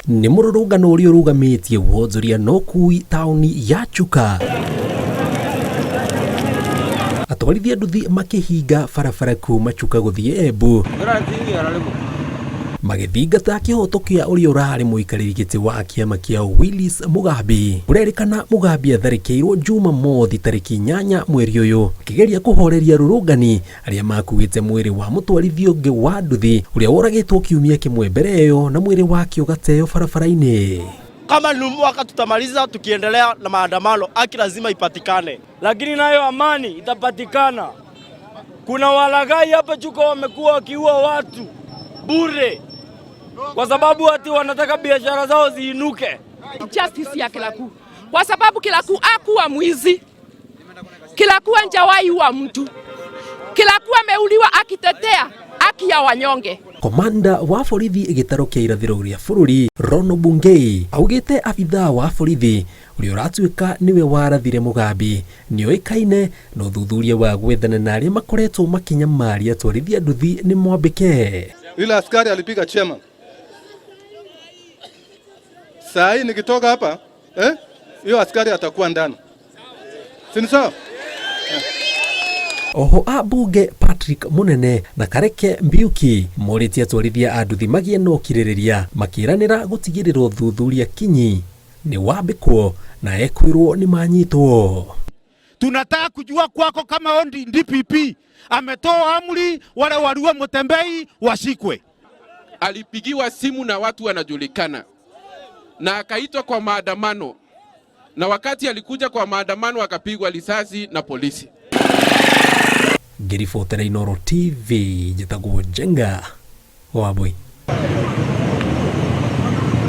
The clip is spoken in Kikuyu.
Nĩ mũrũrũngano ũrĩa ũrũgamĩtie wonjoria na ũkui taũni ya Chuka. Atwarithia nduthi makĩhinga barabara kuma Chuka gũthiĩ Embu magĩthingata kĩhoto kĩa ũrĩa ũrarĩ mũikarĩri gĩtĩ wa kĩama kĩa Willis Mugambi. Kũrerĩkana Mugambi atharĩkĩirwo Jumamothi tarĩki 8 mweri ũyũ akĩgeria kũhoreria arũrũngani arĩa makuĩte mwĩrĩ wa mũtwarithia ũngĩ wa nduthi ũrĩa woragĩtwo kiumia kĩmwe mbere ĩyo na mwĩrĩ wake ũgateo barabara-inĩ. Kama ni mwaka tutamaliza tukiendelea na maandamano, haki lazima ipatikane, lakini nayo amani itapatikana. Kuna walaghai hapa Chuka wamekuwa wakiua watu bure kwa sababu ati wanataka biashara zao ziinuke. Justice ya Kilaku, kwa sababu Kilaku hakuwa mwizi, Kilaku hajawahi ua mtu, Kilaku ameuliwa akitetea haki ya wanyonge. Komanda wa borithi gĩtarũ kĩa irathĩro rĩa bũrũri Rono Bungei augĩte abithaa wa borithi ũrĩa ũratuĩka nĩwe warathire Mugambi nĩoĩkaine na ũthuthuria wa gwethana na arĩa makoretwo makĩnyamaria atwarithia nduthi nĩ mwambĩke. Yule askari alipiga chairman. Saa hii nikitoka hapa hiyo askari atakuwa ndani, si ni sawa? Oho ambunge Patrick Munene na Kareke Mbiuki morĩtie atwarithia a nduthi magĩe na ũkirĩrĩria makĩranĩra gũtigĩrĩra ũthuthuria kinyi nĩ wambĩkwo na ekwĩrwo nĩ manyitwo. Tunataka kujua kwako kama ondi DPP ametoa amri wale waliua Mutembei washikwe. Alipigiwa simu na watu wanajulikana na akaitwa kwa maandamano, na wakati alikuja kwa maandamano akapigwa risasi na polisi. Ngĩribotera Inooro TV njĩtagwo Njenga wa Mbui.